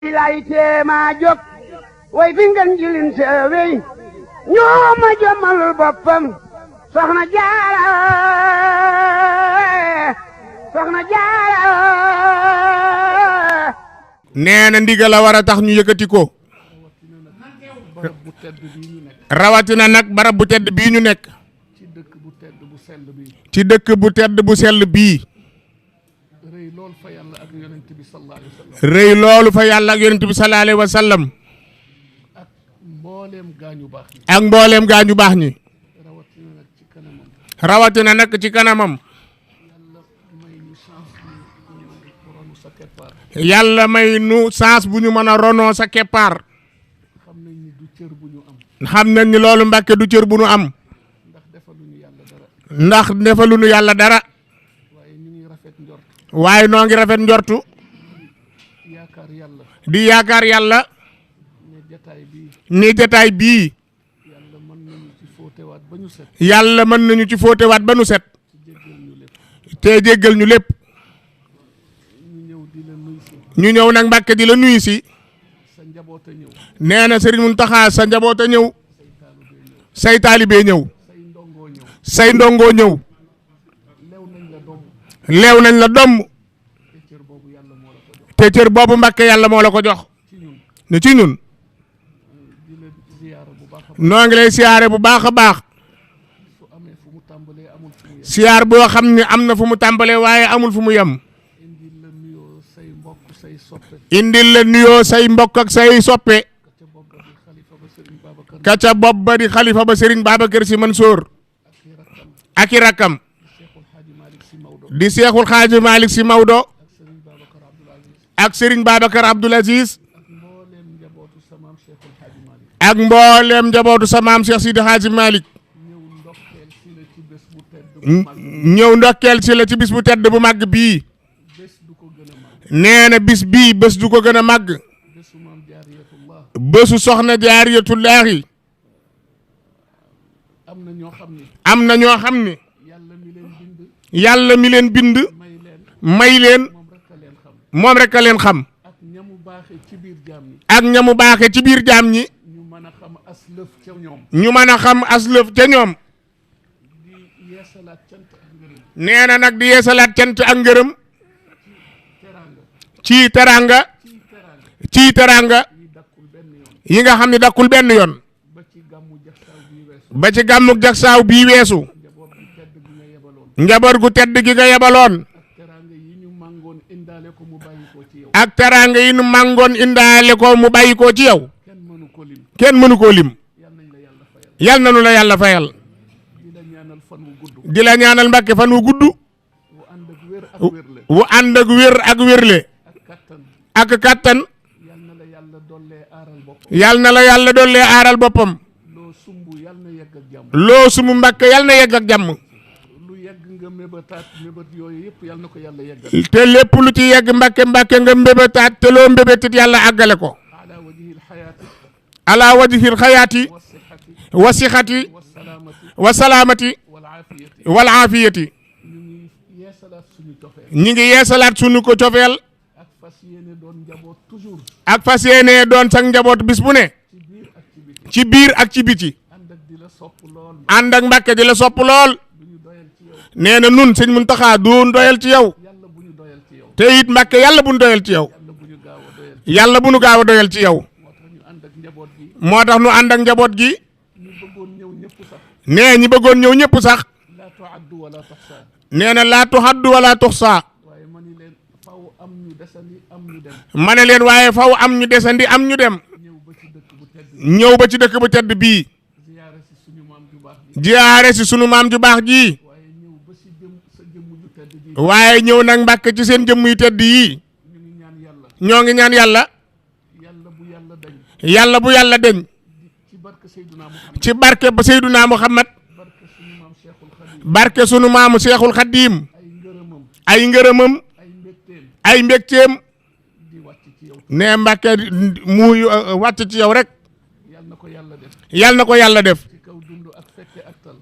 lay teema jóg way fi ngeen jilin seewey ñoo ma jommalul boppam soxna Jaara nee na ndigal la war a tax ñu yëkkati ko rawatina nag barab bu tedd bii ñu nekk ci dëkk bu tedd bu sell bii rëy loolu fa yàlla ak yonent bi sallallahu alayhi wa sallam ak mbooleem gaañu baax ñi rawatina nag ci kanamam yàlla may nu chance bu ñu mën a ronoo sa keppaar xam nañ ni loolu Mbàkke du cër bu nu am ndax defaluñu yàlla dara waaye noo ngi rafet njortu di yaakaar yàlla ni jataay bii yàlla mën nañu ci fóotewaat ba nu set te jéggal ñu lépp ñu ñëw nag Mbàkke di la nuyu si nee na Sëriñ Muntaxa sa njaboot a ñëw say taalibe ñëw say ndongo ñëw leew nañ la domm te cër boobu Mbàkke yàlla moo la ko jox ne ci ñun noo ngi lay siyaare bu baax a baax siyaar boo xam ne am na fu mu tàmbalee waaye amul fu mu yem indil la nuyoo say mbokk ak say soppe ka ca bopp ba di xalifa ba Serigne Babacar Sy Mansour ak i rakkam di Seexul Xaaji Malick Sy Maodo ak Serigne Babacar Abdoul Aziz ak mboolem njabootu sa maam Cheikh Sidi Xaaji Malick ñëw ndokkeel si la ci bis bu tedd bu màgg bii nee na bis bii bés du ko gën a màgg bésu soxna jaariyatullaahi am na ñoo xam ne yàlla mi leen bind may leen moom rek a leen xam ak ñamu baaxe ci biir jaam ñi ñu mën a xam aslëf ca ñoom nee na nag di yeesalaat cant ak ngërëm ci teranga yi nga xam ne dakkul benn yoon ba ci gàmmuk jagsaaw bii weesu njaboot gu tedd gi nga yebaloon ak teranga yi nu màngoon indaale ko mu bàyyi ko ci yow kenn mënu koo lim yal na nu la yàlla fayal di la ñaanal Mbàkke fan wu gudd wu ànd ak wér ak wérle ak kattan yal na la yàlla dollee aaral boppam loo sumb Mbàkke yal na yegg ak jàmm te lépp lu ci yegg Mbàkke nga mbébétaat te loo mbébétit yàlla àggale ko ala wajhil xayaati wa sixati wa salaamati wal aafiyati ñi ngi yeesalaat sunu ko cofeel ak fas yéene doon sax njaboot bis bu ne ci biir ak ci biti ànd ak Mbàkke di la sopp lool nee na nun sëñ Muntaxa du doyal ci yow te it Mbàkke yàlla bu nu doyal ci yow yàlla bu nu gaaw a doyal ci yow moo tax nu ànd ak njaboot gi nee ñi bëggoon ñëw ñëpp sax nee na laa tuhaddu wala tuxsa ma ne leen waaye faw am ñu desandi am ñu dem ñëw ba ci dëkk bu tedd bii ziyaare si sunu maam ju baax ji waaye ñëw nag Mbàkke ci seen jëmm yu tedd yii ñoo ngi ñaan yàlla bu yàlla deñ ci barke ba Seydunaa Muhammad barke sunu maamu Seexul Xadiim ay ngërëmam ay mbégteem ne Mbàkke mu wàcc ci yow rek yal na ko yàlla def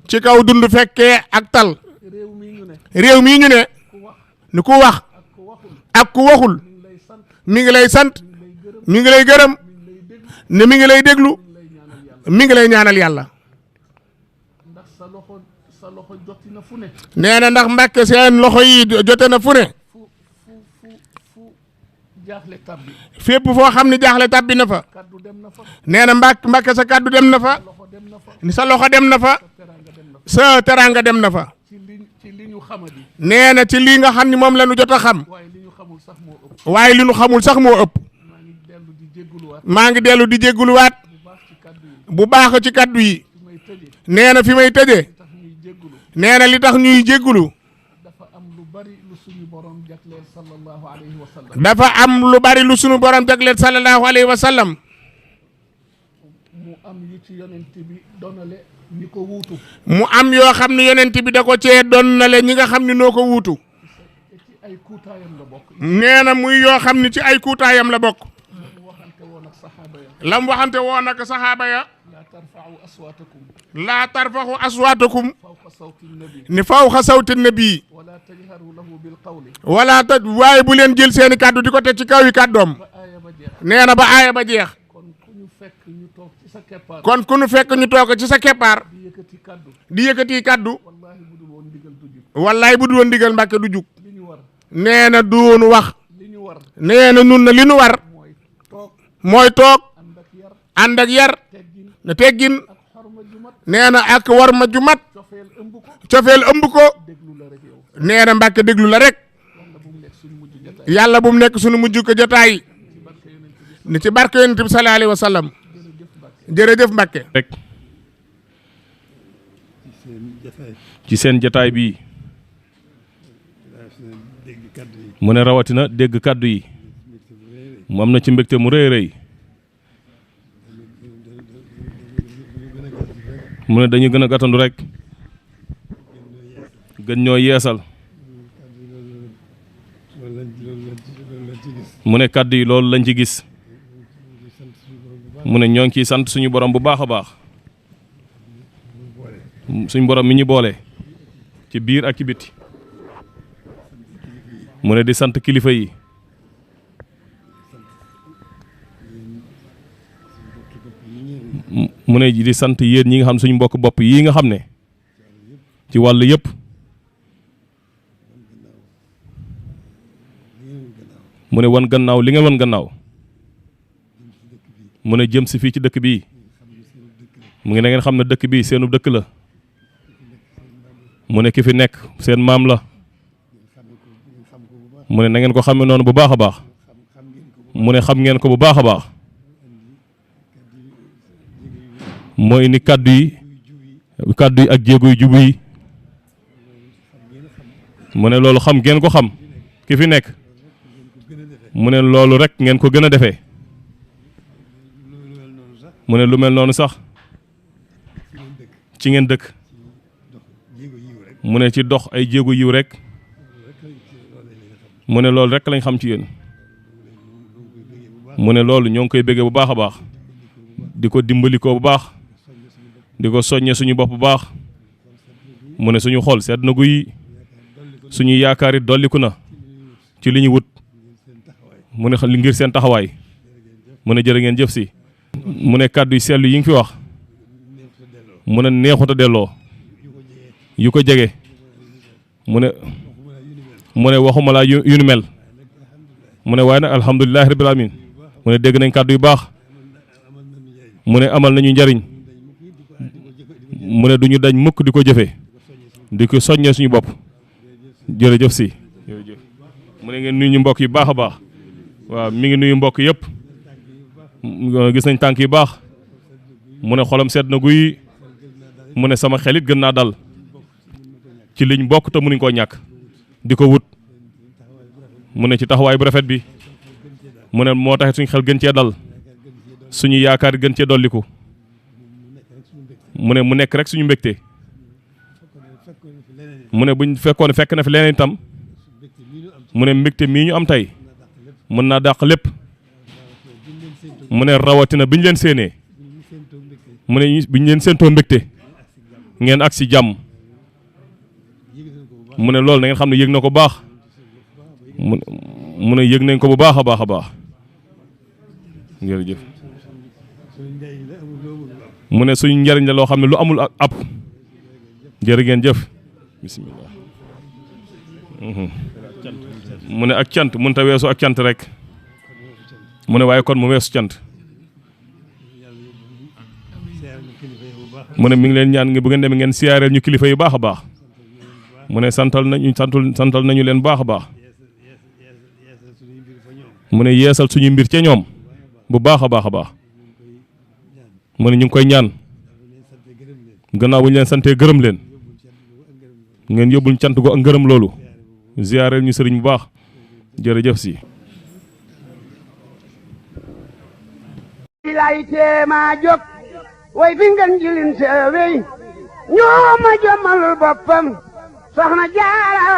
ci kaw dund fekkee ak tal réew mii ñu ne ni ku wax ak ku waxul mi ngi lay sant mi ngi lay gërëm ne mi ngi lay déglu mi ngi lay ñaanal yàlla ndax sa loxo joti na fu ne nee na ndax Mbàkke seen loxo yi jote na fu ne fu jaaxle tabbi fépp foo xam ne jaaxle tabbi na fa kaddu dem na fa nee na Mbàkke sa kaddu dem na fa loxo dem na fa ni sa loxo dem na fa teranga dem na fa sa teranga dem na fa ci li ñu xamadi nee na ci lii nga xam ni moom la ñu jot a xam waaye li ñu xamul sax moo ëpp waaye li ñu xamul sax moo ëpp maa ngi dellu di jégguluwaat maa ngi dellu di jégguluwaat bu baax ci kaddu yi bu baax ci kaddu yi fi may tëjee nee na fi may tëjee tax ñuy jéggulu nee na li tax ñuy jéggulu dafa am lu bari lu suñu borom jagleel sallallahu alayhi wa sallam dafa am lu bari lu sunu borom jagleel sallallahu alayhi wa sallam mu am yu ci yonent bi donale ñi ko wuutu mu am yoo xam ne yonent bi da ko cee doon na le ñi nga xam ne noo ko wuutu te ci ay kuutaayam la bokk nee na muy yoo xam ne ci ay kuutaayam la bokk mu waxante woon ak saxaaba ya lam waxante woon ak saxaaba ya laa tarfa'u aswaatakum laa tarfaxu aswaatakum fawqa sawti nabi ni fawqa sawti nabii wala tajharu lahu bil qawli wala taj waaye bu leen jël seeni kàddu di ko teg ci kaw yi kàddoom ba aaya ba jeex nee na ba aaya ba jeex kon ku ñu fekk ñu toog ci sa keppaar kon ku nu fekk ñu toog ci sa keppaar di yëkkati kaddu di yëkkati kàddu wallahi bu dul woon ndigal du jub wallaay bu du woon ndigal Mbàkke du jug li ñu war nee na duunu wax li ñu war nee na nun na li nu war mooy toog mooy toog ànd ak yar ànd ak yar teggin na teggin ak xorma ju mat nee na ak war ma ju mat cofeel ëmb ko cofeel ëmb ko déglu la rek yow nee na Mbàkke déglu la rek wala bu mu nekk suñu mujj jotaay yàlla bu mu nekk suñu mujj ko jotaay ci barke yonent bi ni ci barke yonent bi sallallahu alayhi wa sallam jërëjëf Mbàkke jërëjëf Mbàkke rek ci seen jataay bii mu ne rawatina dégg kàddu yi mu am na ci mbégte mu rëy rëy mu ne dañu gën a gàttandu rek gën ñoo yeesal mu ne kàddu yi loolu lañ ci gis mu ne ñoo ngi ciy sant suñu borom bu baax a baax suñu borom mi ñu boole ci biir ak ci biti mu ne di sant kilifa yi mu ne di sant yéen ñi nga xam suñu mbokk bopp yii nga xam ne ci wàll yëpp mu ne wan gannaaw li nga wan gannaaw mu ne jëm si fii ci dëkk bii mu ngi na ngeen xam ne dëkk bii seenu dëkk la mu ne ki fi nekk seen maam la mu ne na ngeen ko xamee noonu bu baax a baax mu ne xam ngeen ko bu baax a baax mooy ni kàddu yi ak jéego yu jubu yi mu ne loolu xam ngeen ko xam ki fi nekk mu ne loolu rek ngeen ko gën a defee mu ne lu mel noonu sax ci ngeen dëkk mu ne ci dox ay jéego yiw rek mu ne loolu rek lañ xam ci yéen mu ne loolu ñoo ngi koy béggee bu baax a baax di ko dimbali ko bu baax di ko soññe suñu bopp bu baax mu ne suñu xol sedd na guy suñu yaakaar it dolliku na ci li ñu wut mu ne li ngir seen taxawaay mu ne jërë ngeen jëf si mu ne kàddu yu sellu yi nga fi wax mu ne neexut a delloo yu ko jege mu ne waxuma laa yu nu mel mu ne waaye nag alhamdulilahi rabbil alamin mu ne dégg nañ kàddu yu baax mu ne amal nañu njariñ mu ne duñu dañ mukk di ko jëfe di ko soññee suñu bopp jërëjëf si jërëjëf mu ne ngeen nuyu ñu mbokk yi baax a baax waaw mi ngi nuyu mbokk yëpp gis nañ tànk yi baax mu ne xolam sedd na guy mu ne sama xelit gën naa dal ci liñ bokk te mënuñ koo ñàkk di ko wut mu ne ci taxawaay bu rafet bi mu ne moo tax suñu xel gën cee dal suñu yaakaar gën cee dolliku mu ne mu nekk rek suñu mbégte mu ne buñ fekkoon fekk na fi leneen itam mu ne mbégte mii ñu am tey mën naa dàq lépp mu ne rawatina biñ leen séenee mu ne biñ leen séentoo mbégte ngeen ak si jàmm mu ne loolu na ngeen xam ne yëg na ko baax mu ne yëg nañ ko bu baax a baax a baax jërëjëf mu ne suñu njariñ la loo xam ne lu amul ak app jërë ngeen jëf bismillah mu ne ak cant mënut a weesu ak cant rek mu ne waaye kon mu weesu cant mu ne mi ngi leen ñaan nga bu ngeen demee ngeen siyaareel ñu kilifa yu baax a baax mu ne santal nañu leen baax a baax mu ne yeesal suñu mbir ca ñoom bu baax a baax a baax mu ne ñu ngi koy ñaan gannaaw bu ñu leen santee gërëm leen ngeen yóbbul cant go ak ngërëm loolu ziyaareel ñu sëriñ bu baax jërëjëf si lay teema jóg way fi ngeen jilin seewey ñoo ma jommalul boppam soxna jaara